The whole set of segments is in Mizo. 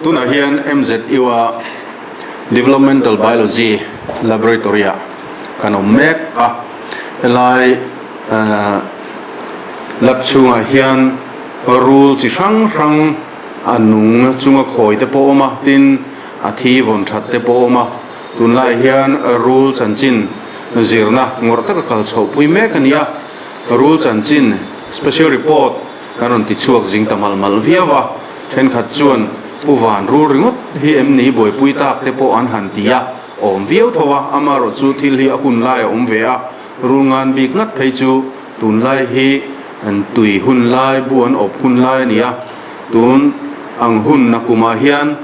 Tunah hian MZU-a Developmental Biology Laboratory-ah kan awm mek a. Helai lab chhungah hian rul chi hrang hrang a nung chunga khawi te pawh a awm a, tin a thi vawn that te pawh a awm a. Tunlai hian rul chanchin zirna ngawrh taka kal chhohpui mek a ni a. Rul chanchin special report kan rawn ti chhuak zing ta malh malh viau a, thenkhat chuan Pu Van rul ringawt hi em ni buaipui tak te pawh an han ti a, awm viau tho a, amaherawh chu thil hi a hun lai a awm ve a, rul ngan bik ngat phei chu tunlai hi an tui hun lai, bu an awp hun lai a ni a, tun ang hun na kumah hian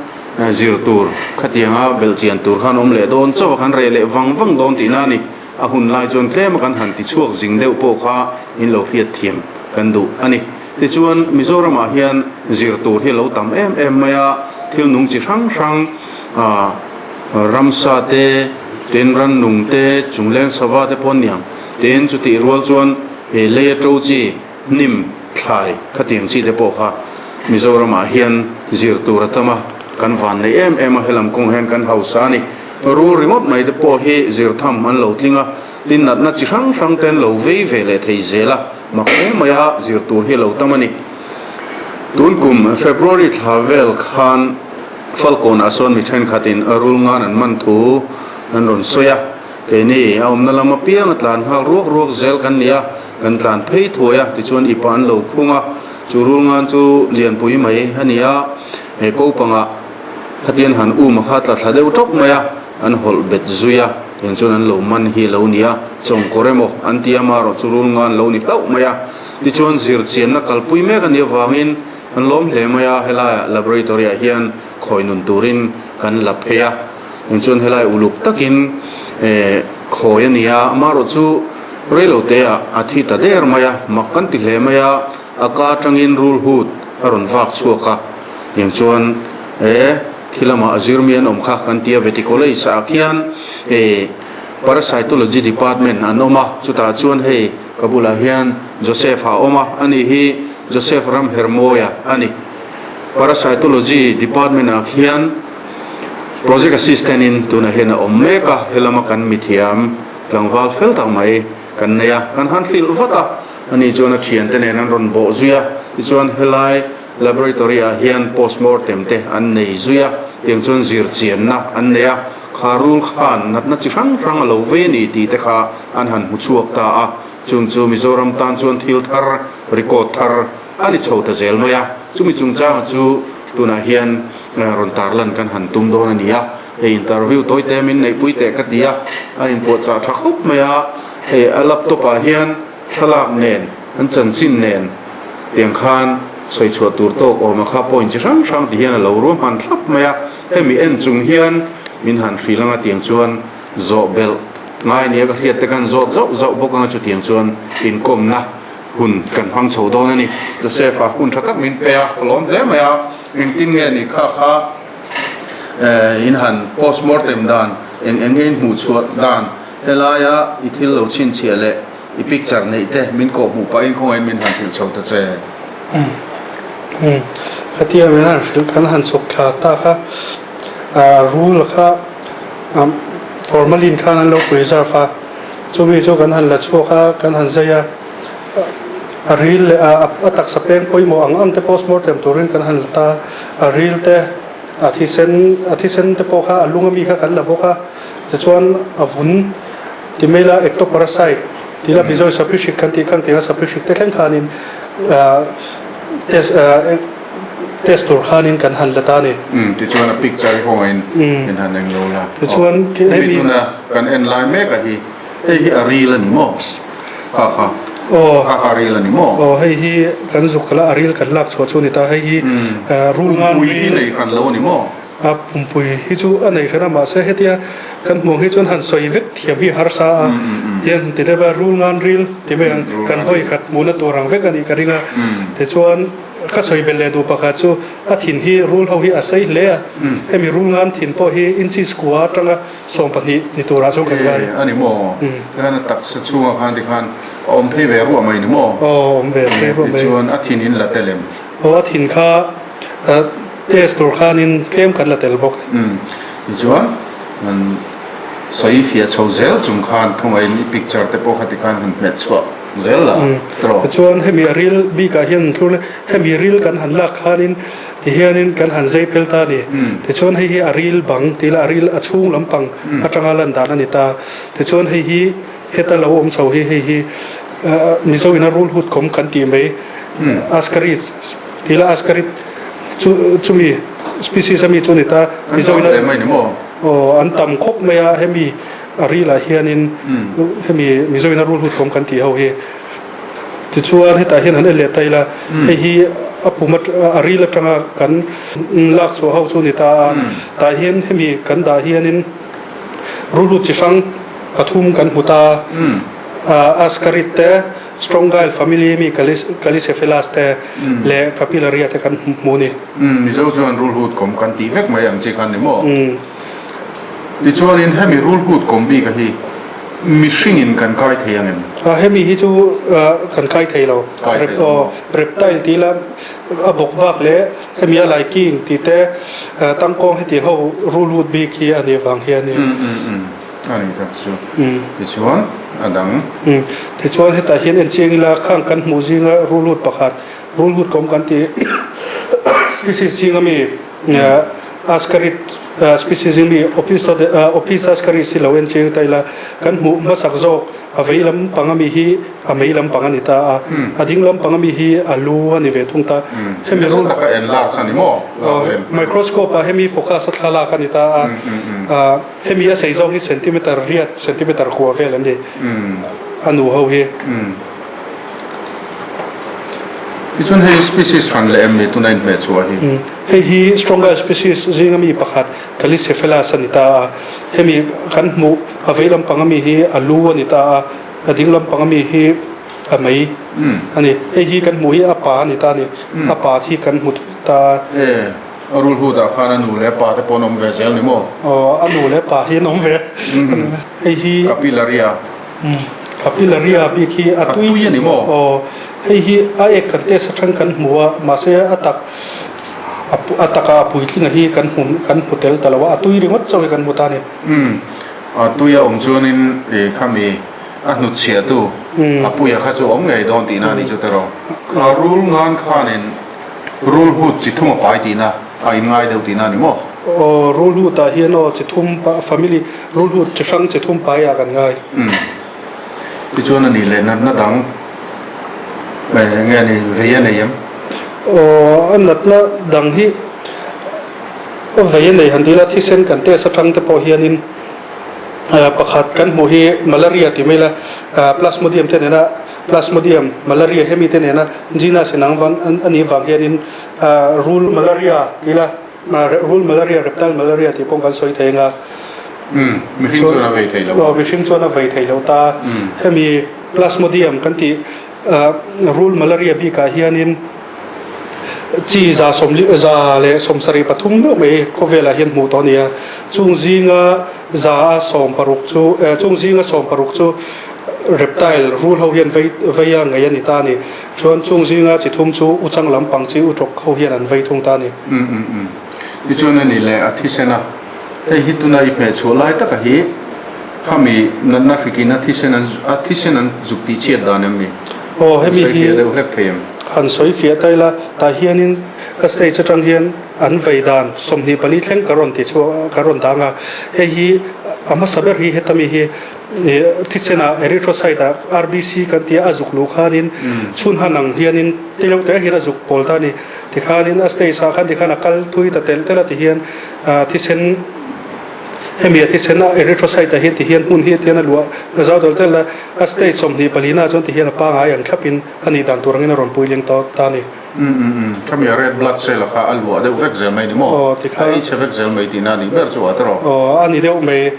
zir tur khatianga belhchian tur khan awm leh dawn chauh a, kan reh leh vang vang dawn tihna a ni. A hun lai chuan tlema kan han ti chhuak zing deuh pawh kha in lo hriat thiam kan duh a ni. Tichuan, Mizoramah hian zir tur hi a lo tam em em mai a, thil nung chi hrang hrang, ramsa te, tin rannung te, chungleng sava te pawh an ni ang. Tin, chutih rual chuan he lei a to chi, hnim, thlai khatiang chi te pawh kha Mizoramah hian zir tur a tam a, kan van nei em em a, helam kawng hian kan hausa a ni. Rul ringawt mai te pawh hi zir tham an lo tling a, tin natna chi hrang hrang te an lo vei ve leh thei zel a, mak hle mai a, zir tur hi a lo tam a ni. Tun kum February thla vel khan Falkawnah sawn mi thenkhatin rul ngan an man thu an rawn sawi a, keini a awmna lam apiang a tlan nghal ruak ruak zel kan ni a, kan tlan phei thuai a, tichuan i pa an lo khung a, chu rul ngan chu lianpui mai a ni a, he kopangah Khatian han um a kha tla thla deuh tawp mai a, an hawlh bet zui a, tiang chuan an lo man hi lo ni a, chawngkawr emaw an ti a, marawh chu rul ngan lo ni hlauh mai a. Tichuan zirchianna kalpui mek a nih avangin an lawm hle mai a, helaiah laboratory ah hian khawi nun turin kan la phei a, tiang chuan helai uluk takin khawi a ni a, marawh chu reilote ah a thi ta der mai a, mak kan ti hle mai a, a ka atangin rul hut a rawn vak chhuak a. Tiang chuan e khi lamah a zirmi an awm kha kan ti a, Vety College ah khian e Parasitology Department an awm a, chutah chuan hei ka bulah hian Joseph a awm a, ani hi Joseph Ramhermawia a ni. Parasitology Department ah khian Project Assistant in tunah hian a awm mek a, helama kan mithiam tlangval fel tak mai kan nei a, kan han hrilh vat a, ani chuan a thiante nen an rawn bawh zui a, tichuan helai Laboratory ah hian postmortem te an nei zui a, tiang chuan zir chianna an nei a, kha rul khan natna chi hrang hrang a lo vei a ni tih te kha an han hmu chhuak ta a, chung chu Mizoram tan chuan thil thar, record thar a ni chho ta zel mai a, chumi chungchanga chu tunah hian rawn tarlan kan han tum dawn a ni a, hei interview tawi te min neihpui teh ka ti a, a inpuahchah tha khawp mai a, hei a laptop ah hian Thlalak nen, an chanchin nen tiang khan sawi chhuah tur tawk awm a kha point chi hrang hrang ti hian a lo ruahman thlap mai a, hemi en chung hian min han hrilh anga tiang chuan zawh belh ngai nia ka hriat te kan zawt zauh zauh bawk anga chutiang chuan inkawmna hun kan hmang chho dawn a ni. Joseph-a hun tha tak min pe a, ka lawm hle mai a, engtin nge ni kha kha in han postmortem dan eng eng nge in hmuh chhuah dan helaia i thil lo chhinchhiah leh I picture neih te min kawh hmuh pahin khawngaih min han hrilh chho ta che. Umm khatia min han hrilh kan han chhuk thla ta kha rul kha formalin khan an lo preserve a, chumi chu kan han la chhuak a, kan han zai a, a ril leh a taksa peng pawimawh ang ang te postmortem turin kan han la ta, a ril te a thisen a thisen te pawh kha a lung ami kha kan la bawk a, tichuan a vun. Ti mai la ectoparasite ti la Mizo saprihrik kan tih khan tiang saprihrik te thleng khanin test test tur khanin kan han la ta a ni. Umm tichuan a picture hi kawngaihin in han eng lo la. Tichuan hemi tuna kan en lai mek a hi hei hi a ril a ni maw? Kha kha Aw kha kha ril a ni maw? Aw hei hi kan zuk la a ril kan lak chhuah chu a ni ta hei hi rul ngan Pumpui hi nei hran lo a ni maw? A pumpui hi chu a nei hran a, mahse hetia kan hmuh ang hi chuan han sawi vek thiam hi a harsa a, tiang ti deuh a rul ngan ril ti mai ang kan vawi khat hmuhna tur ang vek a nih ka ring a, tichuan ka sawi belh leh duh pakhat chu a thin hi rul ho hi a sei hle a, hemi rul ngan thin pawh hi inches kua atanga 12 ni turah chuan kan ngai. A ni maw? Tikhan a taksa chhungah khan tikhan a awm phei ve ruah mai ni maw? Aw awm ve phei ruah mai. Tichuan a thin in la tel em? Aw a thin kha. Test tur khanin tlem kan la tel bawk. Umm tichuan han sawi fiah chho zel chung khan khawngaihin i picture te pawh kha tikhan han hmet chhuah zel la tawh. Tichuan hemi a ril bikah hian han thlur le hemi ril kan han lak khanin tihianin kan han zai phel ta a ni. Tichuan hei hi a ril bang ti ila a ril a chhung lampang atanga lan dan a ni ta. Tichuan hei hi heta lo awm chho hi hei hi Mizo ina rulhut kawm kan tih mai Ascaris ti ila Ascarid chu chumi species ami chu a ni ta. Mizo ina An tam hle mai ni maw? Aw an tam khawp mai a hemi a ril ah hianin hemi Mizo ina rulhut kawm kan tih ho hi. Tichuan hetah hian han en leh ta ila hei hi a pum a ril atanga kan lak chhuah ho chu a ni ta a. Tah hian hemi kan dah hianin Rulhut chi hrang pathum kan hmu ta a, Ascarid te, Strongyle family mi Callicephalus te leh Capillaria te kan hmu a ni. Mizo chuan rulhut kawm kan tih vek mai ang chi khan ni maw? Tichuanin hemi rulhut kawm bika hi mihringin kan kai thei ang em? Hemi hi chu kan kai thei lo. Kai thei lo maw? Reptile tih ila a bawk vak leh Hemi a lai king tih te tangkawng heti ho rul lut bik hi a nih vang hian in. A nih tak chu. Tichuan a dang. Tichuan hetah hian en chiang ila khang kan hmuh zinga rul lut pakhat rul lut kawm kan tih species zinga mi Ascarid species zinga mi Opisascaris hi lo en chiang ta ila kan hmuh hmasak zawk A vei lampang ami hi a mei lampang a ni ta a, a ding lampang ami hi a lu a ni ve thung ta. Hemi rul taka enlarge a ni maw? Microscope ah hemi focus a thlalak a ni ta a, hemi a sei zawng hi centimeter riat, centimeter kua vel an ni a nu ho hi. Tichuan hei species hran leh em ni tuna inhmeh chhuah hi? Hei hi stronger species zinga mi pakhat Callicephalus a ni ta a, hemi kan hmuh a vei lampang ami hi a lu a ni ta a, a ding lampang ami hi a mei a ni. Hei hi kan hmuh hi a pa a ni ta a ni, a pa hi kan hmu ta a. E, a rulhut ah khan a nu leh a pa te pawh an awm ve zel ni maw? Aw, a nu leh pa hi an awm ve. Hei hi. Capillaria. Capillaria bik hi a tui a ni maw? Aw, hei hi a ek kan test atang kan hmu a, mahse a tak A taka a puitlinga hi kan hmu kan hmu tel ta lo a, a tui ringawt chauh hi kan hmu ta a ni. Umm, a tui a awm chuanin i khami a hnutchhiahtu a puia kha chu a awm ngei dawn tihna a nih chu tiraw? Kha rul ngan khanin rul hut chi thum a pai tihna a inngai deuh tihna a ni maw? Aw, rul hutah hian aw chi thum family rul hut chi hrang chi thum paiah kan ngai. Umm, tichuan a nih leh natna dang eng nge ni vei a nei em? Aw, a natna dang hi vei a nei han ti ila thisen kan test atang te pawh hianin pakhat kan hmuh hi malaria ti mai ila plasmodium te nena plasmodium malaria hemi te nena genus inang vang a nih vang hianin rul malaria ti ila rul malaria reptile malaria tih pawh kan sawi thei anga. Umm, mihring chuan a vei thei lo a. Mihring chuan a vei thei lo ta. Hemi plasmodium kan tih Rul malaria bikah hianin chi 173 meuh mai khawvelah hian hmuh tawh a ni a. Chung zinga 160 chu chung zinga 60 chu reptile rul ho hian vei vei a ngei a ni ta a ni. Chuan chung zinga chi thum chu uchang lampang chi utawk ho hian an vei thung ta a ni. Umm umm umm. Tichuan a ni leh a thisen a. Hei hi tuna i hmeh chhuah lai taka hi khami natna hrikin a thisen an a thisen an zuk tih chhiat dan em ni? Aw hemi Sawi hi fiah deuh hlek thei em? Han sawi fiah ta ila, tah hianin ka stage atang hian an vei dan 24 thleng ka rawn ti chhuak ka rawn dang a, hei hi a hmasa ber hi heta mi hi thisen ah erythrocyte ah RBC kan tia a zuk luh khanin chhun han ang hianin te deuh te hian a zuk pawl ta a ni. Tikhanin a stage ah khan tikhan a kal thui ta telh telh a tihian Thisen hemi a thisen a erythrocyte ah hian ti hian hmun hi tian a luah a zau deuh tel a, a stage 24 na ah chuan ti hian a pangai ang thlap in a nih dan tur angin a rawn pui leng tawh ta a ni. Umm umm umm khami a red blood cell a kha a luah deuh vek zel mai ni maw? Aw ti kha. A ei chhe vek zel mai tihna a nih ber chu a tawrh. Aw a ni deuh mai.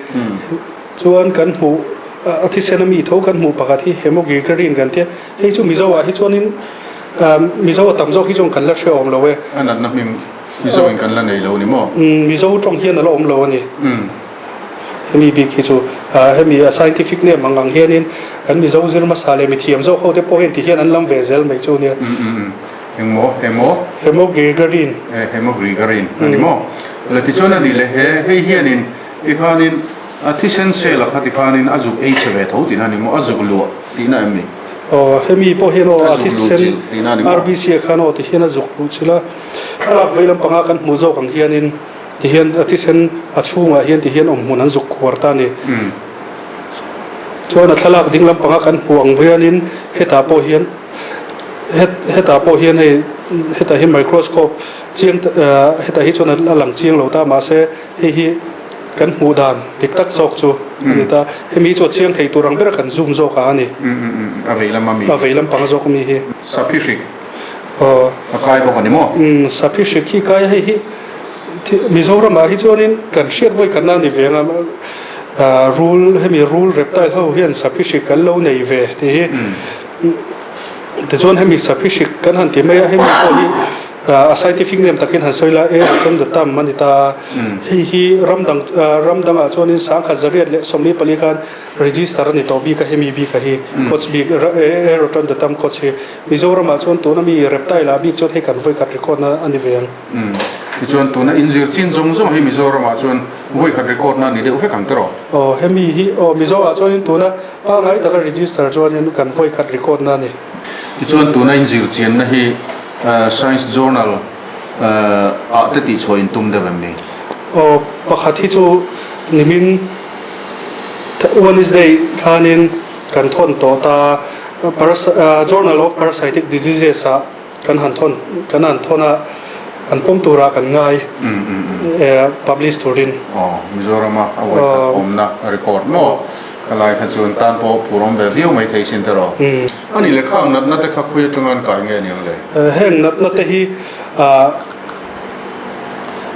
Chuan kan hmuh a thisen a mi tho kan hmuh pakhat hi hemoglycerin kan tia hei chu Mizo ah hi chuanin Mizo a tam zawk hi chuan kan la hrehawm lo e. A natna hming Mizo in kan la nei lo ni maw? Mizo tawng hian a la awm lo a ni. Hemi bik hi chu hemi a scientific name ang ang hianin kan Mizo zir hmasa leh mithiam zawk ho te pawh hian ti hian an lam ve zel mai chu nia. Engmaw? Hemo? Hemogregarine. E, hemogregarine a ni maw? Le tichuan a nih leh he, hei hianin tikhanin a thisen cell a kha tikhanin a zuk ei chhe ve tho tihna a ni maw? A zuk luah tihna em ni? Aw, hemi pawh hian aw a thisen RBC ah khan aw tihian a zuk luh chilh a, thlalak vei lampanga kan hmuh zawk ang hianin tihian a thisen a chhungah hian tihian awmhmun an zuk khuar ta a ni. Chuan a thlalak ding lampanga kan hmuh ang hianin hetah pawh hian hetah pawh hian hei hetah hi microscope chiang hetah hi chuan a lang chiang lo ta mahse hei hi kan hmuh dan dik tak zawk chu a ni ta hemi hi chu a chiang thei tur ang ber kan zoom zawk a ani a vei lam ami a vei lampang zawk ami hi saphi hrik a kai bawk a ni maw saphi hrik hi kai hei hi Mizoram ah hi chuanin kan hriat vawi khatna a ni ve anga rul hemi rul reptile ho hian saphi hrik kan lo nei ve tih hi Tichuan hemi saphi hrik kan han ti mai a, hemi pawh hi a scientific name takin han sawi la, A rotundatum a ni ta a. Hei hi ram dang ram dangah chuanin sangkhat zariat leh 44 khan register a ni tawh bik a, hemi bik a hi Koch bik A rotundatum Koch hi. Mizoramah chuan tuna mi reptile ah bik chuan hei kan vawikhat record na a ni ve ang. Tichuan tuna inzir chin zawng zawng hi Mizoramah chuan vawikhat record na a ni deuh vek ang tiraw? Aw hemi hi aw Mizoah chuanin tuna Pangngai taka register chuanin kan vawi khat record na a ni. Tichuan tuna inzir chianna hi Science Journal ah te tihchhuah in tum deuh em ni? Aw, pakhat hi chu nimin Wednesday khanin kan thawn tawh ta Journal of Parasitic Diseases ah kan han thawn kan han thawn a, an pawm turah kan ngai publish turin. Aw, Mizorama a vawi khat awmna record maw? Khalai kha chuan tan pawh phur awm ve viau mai thei sin tawh. A nih leh khang natna te kha khawi atanga an kai nge aniang le? Heng natna te hi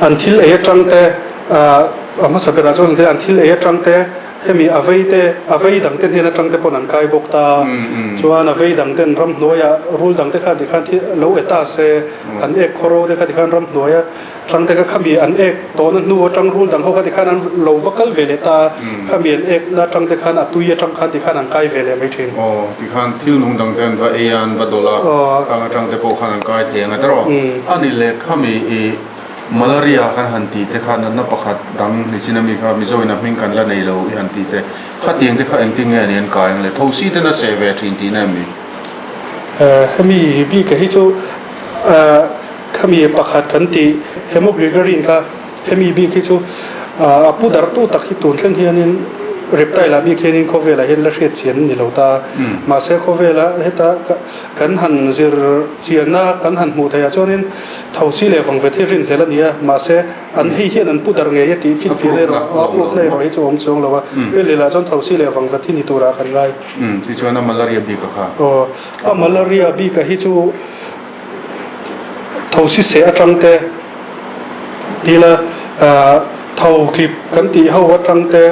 an thil ei atang te, a hmasa berah chuan an thil ei atang te, Hemi a vei te, a vei dang te hnen atang te pawn an kai bawk ta. Chuan a vei dang ten ramhnuaia rul dang te kha tikhan thi lo e ta se, an ek khawro te kha tikhan ramhnuaia tlang te kha khami an ek tawhna hnu atang rul dang ho kha tikhan an lo va kal ve leh ta. Khami an ek na atang te khan a tui atang khan tikhan an kai ve leh mai thin. Aw, tikhan thil nung dang te an va ei a, an va dawlh a, khang atang te pawh khan an kai thei ang a tiraw? A ni leh khami i. Malaria kan han tih te kha natna pakhat dang nichin ami kha Mizo in a hming kan la nei lo i han tih te khatiang te kha engtin nge ni an kai ang le thosi ten a seh ve thin tihna em ni? Hemi bik hi chu khami pakhat kan tih hemogligarine kha hemi bik hi chu a pu dartu tak hi tun thleng hianin reptile ah bik hianin khawvelah hian la hriat chian a ni lo ta mahse khawvela heta kan han zir chianna kan han hmuh theih ah chuanin Thosi leh vangvet hi rinhlelh a ni a, mahse an hei hian an pu dar ngei a tih finfiah erawh a proof na erawh hi chu a awm chuang lo a, rinhlelh ah chuan thosi leh vangvet hi ni turah kan ngai. Umm, tichuan a malaria bik a kha. Aw, a malaria bik a hi chu thosi seh atang te tila tho tlip kan tih ho atang te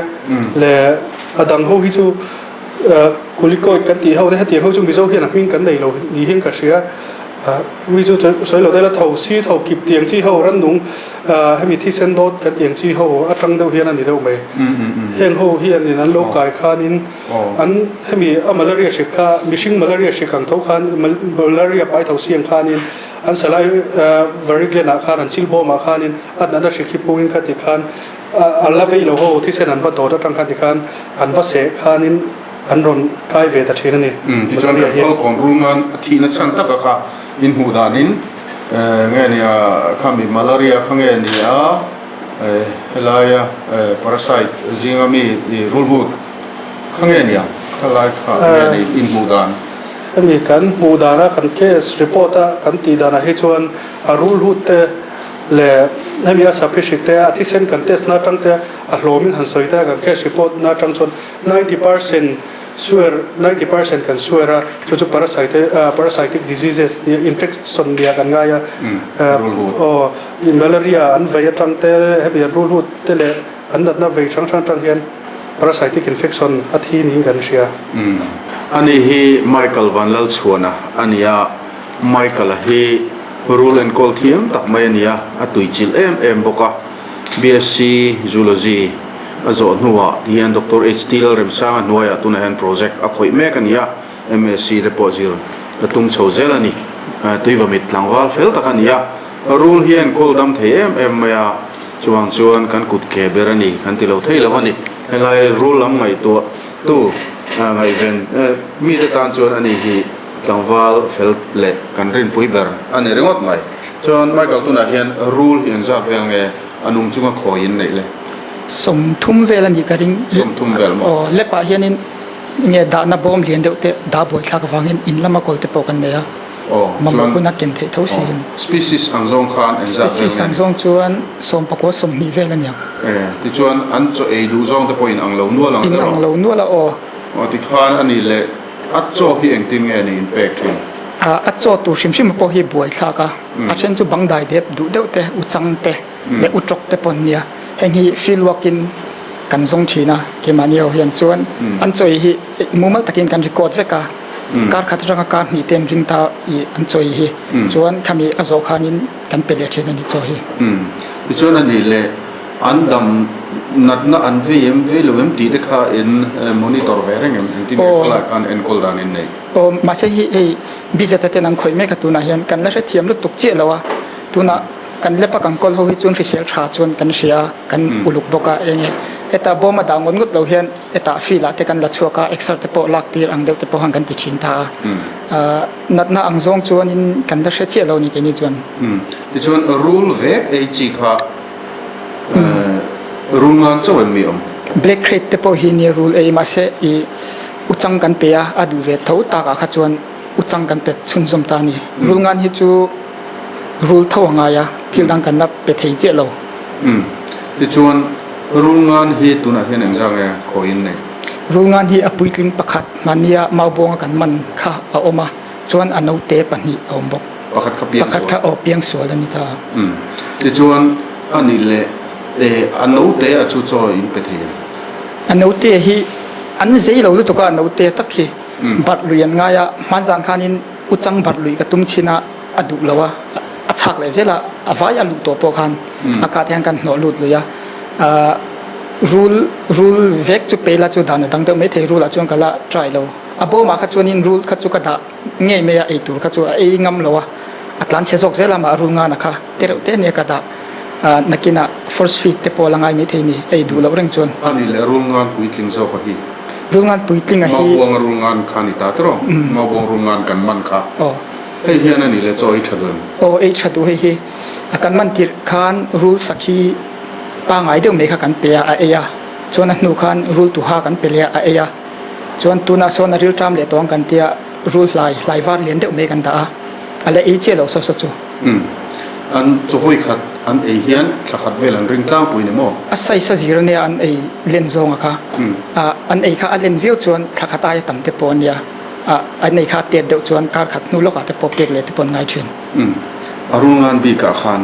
leh a dang ho hi chu kulikawi kan tih ho te hetiang ho chu Mizo hian a hming kan nei lo ni hian ka hria. Mi chu sawi lo daih la tho si tho kip tiang chi ho rannung hemi thisen dawt kan tiang chi ho atang deuh hian a ni deuh mai. Heng ho hianin an lo kai khanin an hemi a malaria hrik kha mihring malaria hrik ang tho khan malaria pai tho si ang khanin an salai variglen ah khan an chil bawm ah khanin a natna hrik hi pungin kha ti khan a la vei lo ho thisen an va dawt atang khan ti khan an va seh khanin An rawn kai ve ta thin a ni. Umm tichuan kan Falkawn rungan a thihna chhan taka kha in hmuh danin nge nia khami malaria kha nge nia helaia parasite zinga mi rulhut kha nge nia khalai kha nge ni in hmuh dan. Hemi kan hmuh dana kan case report a kan tih danah hi chuan a rulhut te leh hemi a saphi hrik te a thisen kan test na atang te a hlawmin han sawi ta kan case report na atang chuan 90% swear 90% kan swear a chu chu parasite parasitic diseases nia infection nia kan ngai a aw malaria an vei atang te hemi an rulhut te leh an natna vei hrang hrang atang hian parasitic infection a thi niin kan hria. Ani hi Michael Vanlalchhuana a ni a, Michael-a hi rul enkawl thiam tak mai a ni a, a tuichilh em em bawk a, BSc Zoology a zawh hnuah hian Doctor HT Lalremsanga hnuaiah tunah hian project a khawih mek a ni a, MSc te pawh zir la tum chho zel a ni. Tuivamit tlangval fel tak a ni a, rul hi a enkawl dam thei em em mai a, chuvang chuan kan kut ke ber a ni kan ti lo thei lo a ni. Helai rul lam ngaihtuah tu ngaihven mite tan chuan a ni hi tlangval fel leh kan rinpui ber a ni ringawt mai. Chuan Michael tunah hian rul hi engzat vel nge a nung chunga khawi in neih le? 30 vel a nih ka ring. 30 vel maw? Aw, lepah hianin Nge dahna bawm lian deuh te dah buai thlak avangin in lama kawl te pawh kan nei a, mamawh hun a ken theih tho siin. Species ang zawng khan engzat vel nge? Species ang zawng chuan 19, 20 vel a niang. E, tichuan an chaw ei duh zawng te pawh in ang lo nual ang In ang lo nual a aw. Aw, tikhan a nih leh a chaw hi engtin nge ni in pek thin? A chaw tur hrim hrim pawh hi buai thlak a, a then chu bang dai dep duh deuh te, uchang te. leh utrawk te pawh an nia. Heng hi field work in kan zawng thin a, keimahni ho hian chuan an chawi hi mumal takin kan record vek a, kar khat atanga kar hnih te an ring ta i an chawi hi chuan khami a zawh khanin kan pe leh thin a ni chaw hi. Tichuan a nih leh an dam natna an vei em vei lo em tih te kha in monitor ve reng em engtin nge khalai khan enkawl dan in nei? Aw mahse hi hei Bizet ten an khawih mek a tunah hian kan la hrethiam lutuk chiah lo a, tunah Kan lepa kan kawl ho hi chuan hrisel tha chuan kan hria a, kan uluk bawk a, enge hetah bawm a dah ngawt ngawt lo hian hetah field ah te kan la chhuak a, exer te pawh lak tir ang deuh te pawh khan kan ti thin ta a, natna ang zawng chuanin kan la hre chiah lo ni keini chuan. Tichuan rul vek ei chi kha rul ngan chauh em mi awm? Black crate te pawh hi nia rul ei mahse i uchang kan pe a, a duh ve tho takah kha chuan uchang kan pe chhunzawm ta a ni. Rul ngan hi chu Rul tho a ngai a, thil dang kan la pe thei chiah lo. Umm. Tichuan, rul ngan hi tunah hian engzah nge khawiin nei? Rul ngan hi a puitling pakhat mahnia maubuanga kan man kha a awm a, chuan a naute pahnih a awm bawk. Pakhat kha piang sual. Pakhat kha aw piang sual a ni ta. Umm. Tichuan, a nih leh a naute a chu chaw in pe thei em? A naute hi an zei lo lutuk a, a naute tak hi barh lui an ngai a, hmanzan khanin uchang barh lui ka tum chin a, a duh lo a, a chhak leh zel a, a vai a luh tawh pawh khan a kat hian kan hnawh lut lui a, rul rul vek chu peila chu dan a dang deuh maithei rul ah chuan ka la try lo, a bawmah kha chuanin rul kha chu ka dah ngei mai a, eitur kha chu a ei ngam lo a, a tlan chhe zawk zel a mah rul ngana kha te reuh te ania ka dah, nakinah force feed te pawh a la ngai maithei ni ei duh loh reng chuan. A nih leh rul ngan puitling zawk a hi. Rul ngan puitling a hi. Maubuang rul ngan kha ni ta tiraw? Maubuang rul ngan kan man kha. Aw. Hei hian a nih leh chaw ei tha duh em? Aw ei tha duh hei hi a kan man tirh khan rul sakhi pangai deuh mai kha kan pe a, a ei a, chuan a hnu khan rul tuha kan pe leh a, a ei a, chuan tunah sawn a rilṭam leh tawh ang kan tia rul hlai hlai var lian deuh mai kan dah a, a la ei chiah lo saw saw chu. Umm an chaw khat an ei hian thla khat vel an ring tlangpui ni maw? A size a zir ania an ei len zawnga kha, an ei kha a len viau chuan thla khat aia tam te pawh a nia. A an ei kha tet deuh chuan kar khat hnu lawkah te pawh pek leh te pawh an ngai thin. Umm. A rulngan bikah khan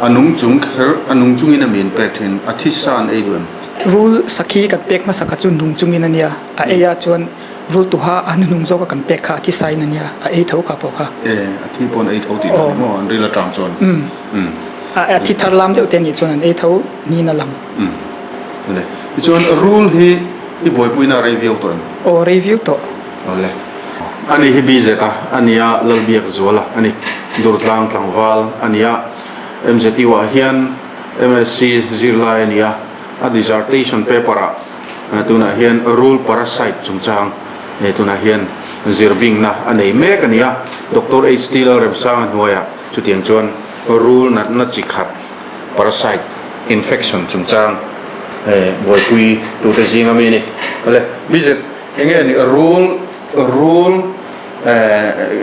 a nung chung kher a nung chungin a min pek thin, a thi sa an ei duh em? Rul sakhi kan pek hmasa kha chu nung chungin a nia, a ei a chuan rul tuha a hnuhnung zawka kan pek kha a thi sain a nia, a ei tho kha pawh kha. E, a thi pawh an ei tho tih dan ni maw, an ril atang chuan. Umm. A thi thar lam deuh te nih chuan an ei tho niin a lang. Umm. Le. Tichuan rul hi i buaipuina a rei viau tawh em? Aw rei viau tawh. Awle. Ani hi BZ a a nia, Lalbiak Zuala a ni. Durtlang tlangval a nia. MZU ah hian MSc zirlai a ni a, a dissertation paper ah tunah hian rul parasite chungchang tunah hian zirbingna a nei mek a ni a. Doctor HT Lalremsanga hnuaiah chutiang chuan rul natna chi khat Parasite infection chungchang buaipui tute zinga mi a ni. Awle, Bridget, enge ni rul rul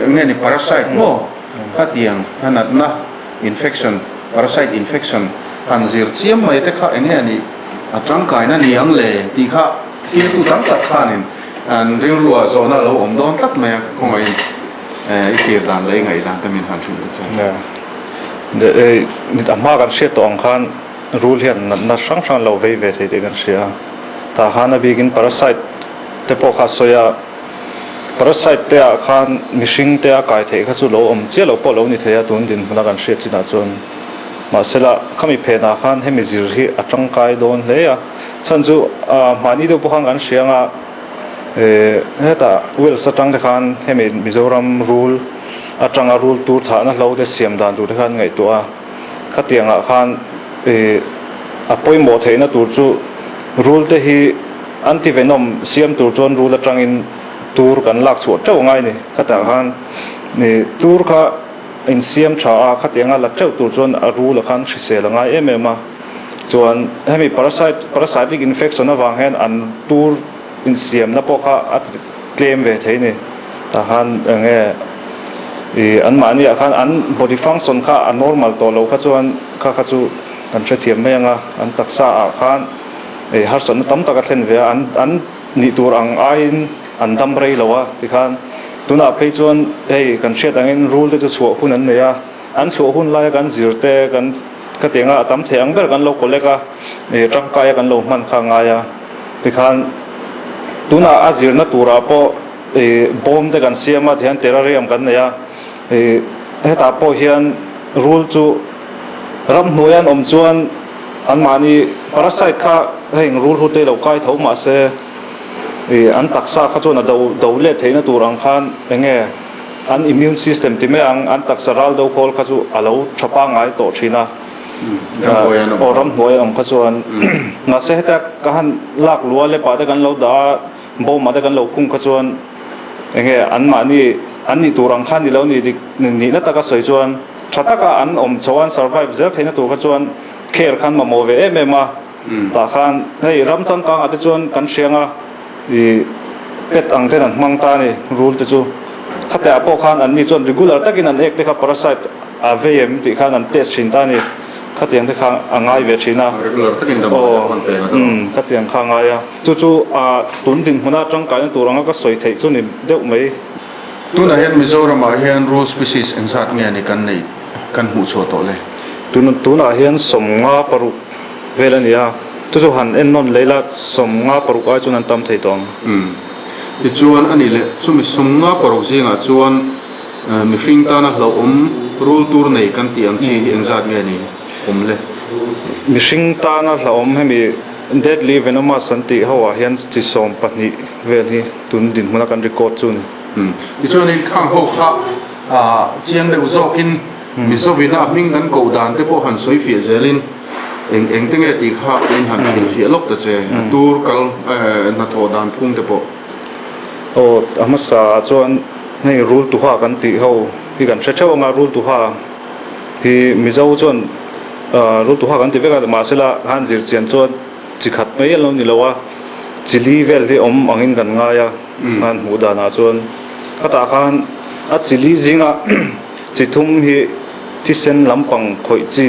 enge ni parasite maw khatiang a natna infection parasite infection han zir chiam mai te kha enge ni a tangkaina ni ang le tih kha thiltu tam tak khanin an rilruah zawhna a lo awm dawn tlat mai a, khawngaihin i thlir dan leh i ngaih dan te min han hrilh ta che. A hma kan hriat tawh ang khan rul hian natna hrang hrang an lo vei ve thei tih kan hria a. Tah khan a bikin parasite te pawh kha a sawi a, parasite te ah khan mihring te a kai theih kha chu lo awm chiah lo pawh lo ni thei a tun dinhmuna kan hriat chinah chuan. Mahsela khami phenah khan hemi zir hi a tangkai dawn hle a, chhan chu mahni deuh pawh khan kan hria anga hetah Wales atang te khan hemi Mizoram rul. atanga rul tur thahna hlo te siam dan tur te kha an ngaihtuah a. Khatiangah khan ih a pawimawh theihna tur chu rul te hi antivenom siam tur chuan rul atangin tur kan lak chhuah teuh ngai a ni. Khatah khan ih tur kha insiam tha a, khatianga la teuh tur chuan a rul ah khan hrisel a ngai em em a. Chuan hemi parasite parasitic infection avang hian an tur insiamna pawh kha a ti tlem ve thei ni. Tah khan eng nge ih anmahni ah khan an body function kha a normal tawh lo kha chuan kha kha chu kan hrethiam mai ang a, an taksa ah khan ih harsatna tam tak a thlen ve a, an an nih tur ang aiin an dam rei lo a tikhan tunah phei chuan hei kan hriat angin rul te chu chhuah hun an nei a. An chhuah hun laia kan zir te kan khatiang a, a tam thei ang ber kan lo collect a, ih tangkaia kan lo hman kha a ngai a. Tikhan tunah a zirna turah pawh ih bawm te kan siam a, tihian terrarium kan nei a, ih hetah pawh hian rul chu ramhnuaia an awm chuan anmahni parasite kha heng rul hu te lo kai tho mahse ih an taksa kha chuan a do do let theihna tur ang khan eng nge An immune system ti mai ang, an taksa ral do khawl kha chu a lo tha pangngai tawh thin a. Aw ramhnuai an awm kha chuan. Mahse heta ka han lak lua leh pah te kan lo dah a, bawmah te kan lo khung kha chuan enge anmahni an nih tur ang kha ni lo ni dik nihna taka sawi chuan tha taka an awm chho a, an survive zel theihna tur kha chuan care khan mamawh ve em em a. Tah khan hei ram changkangah te chuan kan hriang a, ih pet ang ten an hmang ta a ni rul te chu. Khatehah pawh khan anni chuan regular takin an ek te kha parasite a vei em tih khan an test thin ta a ni. Khatiang te kha a ngai ve thin a. Regular takin damdawi te pawh an peng a tawh. Umm khatiang kha a ngai a. Chu chu ah tun dinhmuna tangkaina tur anga ka sawi theih chu ni deuh mai. Tunah hian Mizoramah hian rul species engzat nge ni kan neih kan hmuh chhuah tawh le? Tun tunah hian 56. Vel a ni a, chu chu han en nawn leh ila 56 ai chuan an tam thei tawh ang. Umm. Tichuan a nih leh, chumi 56 zingah chuan mihring tana hlauhawm rul tur nei kan tih ang chi hi engzat nge ni awm le? Mihring tana hlauhawm hemi deadly venomous an tih ho ah hian chi 12 vel hi tun dinhmuna kan record chu a ni. Umm. Tichuanin khang ho kha chiang deuh zawkin Mizovina a hming kan koh dan te pawh han sawi fiah zelin eng eng te nge tih kha in han hrilh fiah lawk ta che, a tur kal hnathawh dan phung te pawh. Aw, a hmasa ah chuan hei rul tuha kan tih ho hi kan hre theuh ang a, rul tuha hi Mizo chuan rul tuha kan ti vek a, mahsela han zir chian chuan chi khat mai a lo ni lo a, chi li vel hi awm angin kan ngai a, han hmuh danah chuan khatah khan a chi li zinga Chi thum hi thisen lampang khawih chi,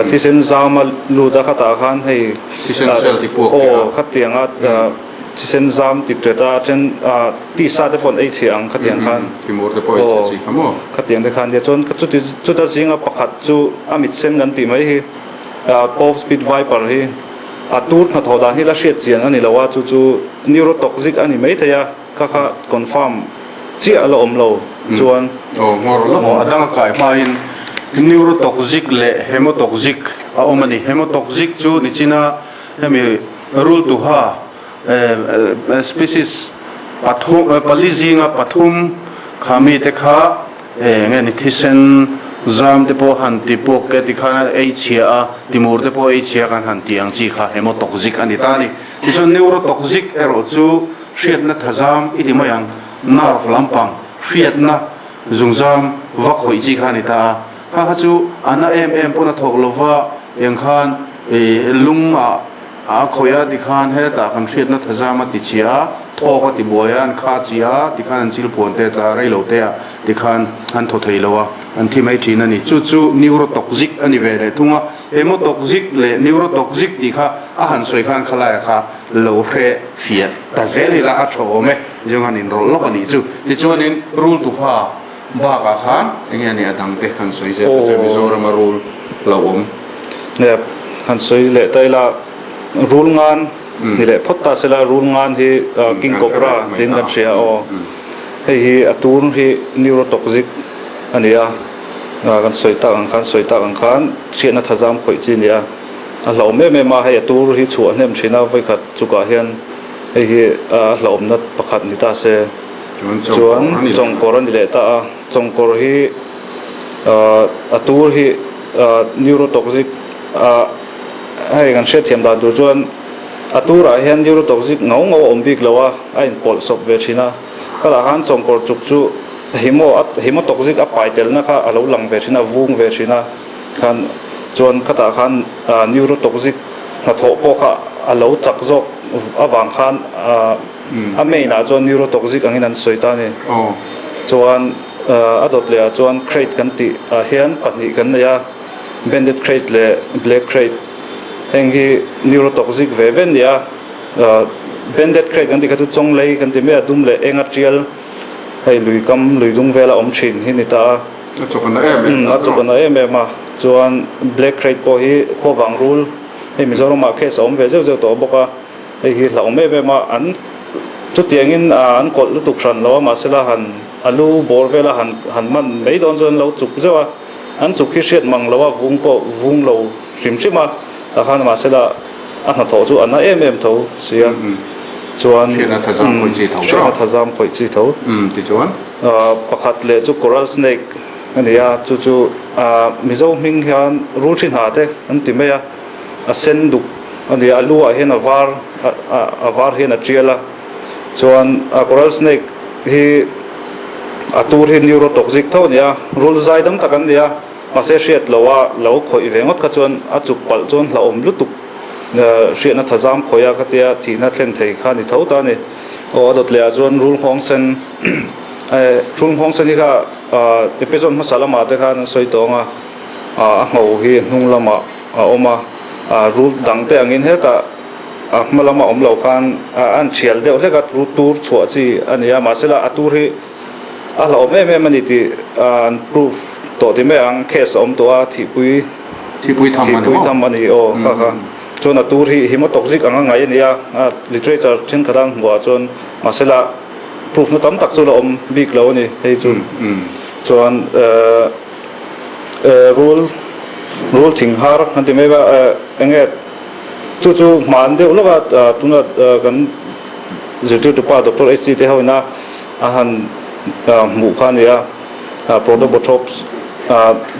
thisen zam a lut a khatah khan hei Thisen cell ti puak teh a. Aw khatiang a thisen zam ti tet a then tisa te pawh an ei chhiah ang khatiang khan. Timur te pawh ei chhiah chi kha maw? Khatiang te khan nia chuan chuti chuta zinga pakhat chu a mit sen kan tih mai hi Pope's pit viper hi a tur hnathawh dan hi la hriat chian a ni lo a chu chu neurotoxic a ni maithei a. Kha kha confirm chiah a la awm lo chuan. Aw ngawr lam a dang a kai hmain neurotoxic leh hemotoxic a awm a ni. Hemotoxic chu nichina hemi rul tuha species pathum pali zinga pathum kha mite kha nge ni thisen zam te pawh han ti puak ke ti khan a ei chhia a, timur te pawh ei chhia kan han ti ang chi kha hemotoxic a ni ta a ni. Tichuan neurotoxic erawh chu Hriatna thazam i ti mai ang, nerve lampang hriatna zungzam va khawih chi kha a ni ta a. Kha kha chu a na em em pawn a thawk lo va, eng khan lung ah a khawih a tikhan hetah kan hriatna thazam a ti chhia a, thawk a ti buai a, an kha chi a tikhan an chil phuan te tla rei lo te ah tikhan an thaw thei lo a, an thi mai thin a ni. Chu chu neurotoxic a ni ve leh thung a, hemotoxic leh neurotoxic tih kha a han sawi khan khalaiah kha lo hre fiah ta zel ila a tha awm e, zing han inrawlh lawk a nih chu. Tichuanin rul tuha bakah khan enge a nih a dangte han sawi zel ta che Mizorama rul lo awm. Nge han sawi leh ta ila rul ngan ni leh phawt ta sela rul ngan hi king cobra tiin kan hria aw. Hei hi a tur hi neurotoxic a ni a, kan sawi tak ang khan sawi tak ang khan hriatna thazam khawih chi a ni a. A hlauhawm em em a, hei a tur hi chhuah hnem thin a, vawikhat chukah hian hei hi a hlauhawmna pakhat ni ta se chuan chawngkawr a ni leh ta a. Chawngkawr hi a tur hi neurotoxic hei kan hriatthiam dan tur chuan a turah hian neurotoxic ngau ngau a awm bik lo a, a inpawlh sawp ve thin a. Khalah khan chawngkawr chuk chu hemo hemotoxic a pai telna kha a lo lang ve thin a, vung ve thin a khan chuan khatah khan neurotoxic hnathawh pawh kha a lo chak zawk avang khan a main ah chuan neurotoxic angin an sawi ta a ni. Chuan a dawt leh ah chuan crate kan tih ah hian pahnih kan nei a, banded crate leh black crate heng hi neurotoxic ve ve an ni a. Banded crate kan tih kha chu chawnglei kan ti mai a, dum leh enga tial hei lui kam lui dung vela awm thin hi ni ta a. A chawk a na em em a chawk a na em em a, chuan black crate pawh hi khuavang rul hei Mizoramah case a awm ve zeuh zeuh tawh bawk a, hei hi hlauhawm em em a, an chutiangin an kawlh lutuk hran lo a, mahsela han a lu bawr vela han han man mai dawn chuan an lo chuk zeuh a, an chuk hi hriat mang lo a, vung pawh vung lo hrim hrim a, tah khan mahsela A hnathawh chu a na em em tho sia chuan Hriatna thazam khawih chi tho Hriatna thazam khawih chi tho. Umm tichuan. Pakhat leh chu coral snake a ni a, chu chu Mizo hming hian rul thi hna te an ti mai a, a sen duk a ni a, a lu ah hian a var a var hian a tial a, chuan coral snake hi a tur hi neurotoxic tho a ni a, rul zai dam tak an ni a. Mahse hriat lo a lo khawih ve ngawt kha chuan a chuk palh chuan hlauhawm lutuk hriatna thazam khawih a khatia thihna thlen thei kha ni tho ta a ni. Aw a dawt leh ah chuan rul nghawng sen rul nghawng sen hi kha episode hmasa lamah te khan an sawi tawh ang a, a ngho hi hnung lamah a awm a, rul dang te angin hetah a hma lama awm lo khan a an thial deuh hlek a tur chhuah chi a ni a, mahsela a tur hi A hlauhawm em em a ni tih an proof tawh ti mai ang, case a awm tawh a, thihpui Thihpui tham a ni maw? Thihpui tham a ni aw kha kha. Chuan a tur hi hemotoxic anga ngaih a ni a, literature thenkhat a hmuh ah chuan mahsela proof na tam tak chu la awm bik lo a ni hei chu. Chuan rul rul thing har an ti mai a, enge chu chu hman deuh lawk a tuna kan zirtirtu pa Doctor HC te ho ina A han hmuh kha a ni a, Protobothrops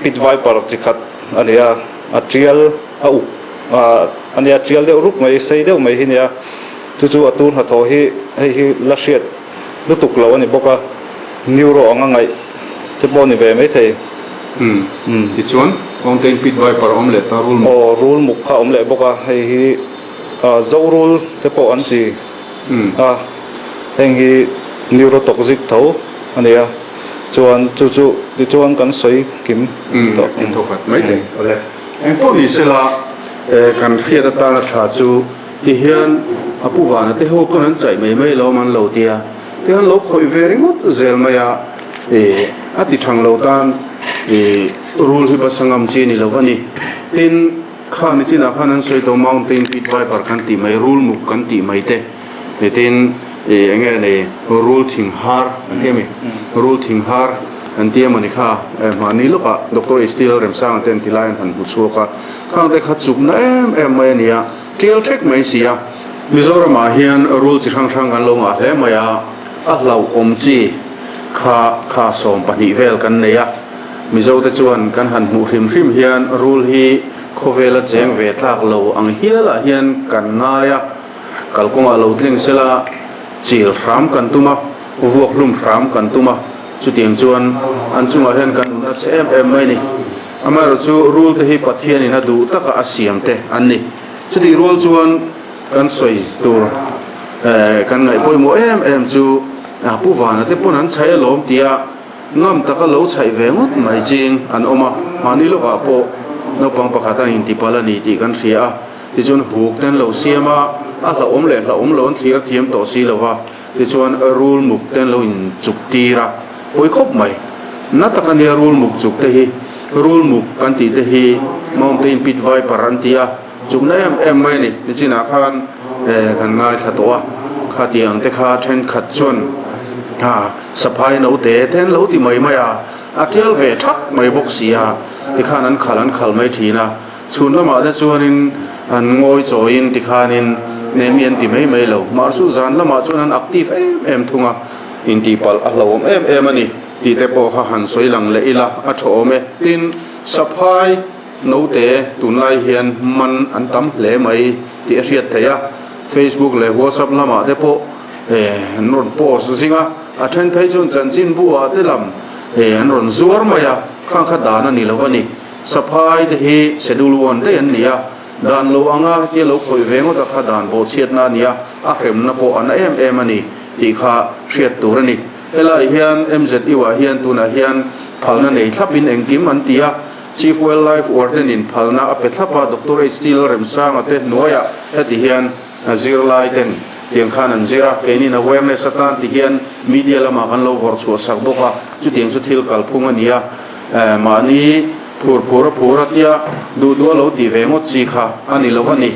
pit viper chi khat a ni a, a tial a uk a nia, tial deuh rup mai, sei deuh mai hi a ni a, chu chu a tur hnathawh hi hei hi la hriat lutuk lo a ni bawk a, neuro anga ngaih te pawh a ni ve maithei. Umm, tichuan Mountain pit viper a awm leh ta, rul muk. Aw, rul muk kha a awm leh bawk a, hei hi zo rul te pawh an ti. A, heng hi neurotoxic tho a ni a, chuan chu chu tichuan kan sawi kim tawh. Kim tho khat mai thei. Awle. Eng pawh ni sela kan hriat atana tha chu tihian a pu vana te ho pawn an chaih mai mai lo an lo tia, tihian lo khawih ve ringawt zel mai a, a ti thang lo tan rul hi basa ngam chi a ni lo a ni. Tin. Kha nichinah khan an sawi tawh Mountain Pit Viper kan tih mai, rul muk kan tih mai te tin ih eng nge nei rul thing har an ti a mi? Rul thing har an ti emaw ni kha mahni lawkah Doctor Steel Remsanga te an ti lai an han hmu chhuak a, khang te kha chukna em em mai a ni a, tial hrek mai si a. Mizoramah hian rul chi hrang hrang kan lo ngah hle mai a, a hlauhawm chi kha kha 12 vel kan nei a. Mizote chuan kan han hmuh hrim hrim hian rul hi khawvela cheng ve tlak lo ang hialah hian kan ngai a, kalkawngah lo tling sela chil hram kan tum a, vuak hlum hram kan tum a, chutiang chuan an chungah hian kan nun a che em em mai a ni. Amaherawhchu rul te hi Pathianin a duh taka a siam te an ni. Chutih rual chuan kan sawi tur kan ngaih pawimawh em em chu Pu Vana te pawn an chhaih alawm tia, Ngam taka lo chhaih ve ngawt mai ching an awm a, mahni lawkah pawh naupang pakhat a intipal a ni tih kan hria a, tichuan huk te an lo siam a, a hlauhawm leh hlauhawm lo an thlir thiam tawh si lo va, tichuan rul muk te an lo inchuk tir a, pawi khawp mai. Na tak a nia rul muk chuk te hi, rul muk kan tih te hi Mountain Pit Viper an ti a, Chukna em em mai a ni. Nichinah khan kan ngaithla tawh a, khatiang te kha thenkhat chuan saphai note te an lo ti mai mai a, a tial ve thak mai bawk si a, tikhan an khal an khal mai thin a. Chhun lamah te chuanin an ngawi chawiin tikhanin nemi an ti mai mai lo. Mahse zan lamah chuan an active em em thung a, intihpalh a hlauhawm em em a ni. Tih te pawh kha han sawi lang leh ila a tha awm e. Tin, Saphai note tunlai hian man an tam hle mai tih a hriat theih a, Facebook leh WhatsApp lamah te pawh an rawn post zing a, a then phei chuan chanchinbu ah te lam an rawn zuar mai a, khang kha dan a ni lo a ni. Saphai te hi schedule one daih an ni a, dan lo anga hetia lo khawih ve ngawt a kha dan bawhchhiatna a ni a, a hremna pawh a na em em a ni tih kha hriat tur a ni. Helai hian MZU ah hian tunah hian phalna nei thlapin engkim an ti a, Chief Wildlife Warden in phalna a pe thlap a, Doctor HT Lalremsanga te hnuaiah heti hian zirlai ten tiang khan an zir a, keinin awareness atan ti hian media lamah kan lo vawrh chhuah sak bawk a, chutiang chu thil kalphung a ni a, mahni phur phur a phur a tia duh duh a lo tih ve ngawt chi kha a ni lo a ni,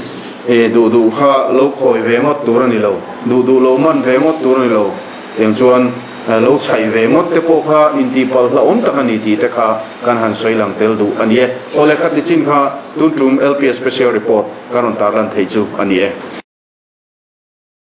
duh duh kha lo khawi ve ngawt tur a ni lo, duh duh lo man ve ngawt tur a ni lo. Eng chuan lo chhaih ve ngawt te pawh kha intihpalh hlauhawm tak a ni tih te kha kan han sawi lang tel duh a ni e. Awle khat nichin kha tun tum LPS Special Report kan rawn tarlan theih chu a ni e.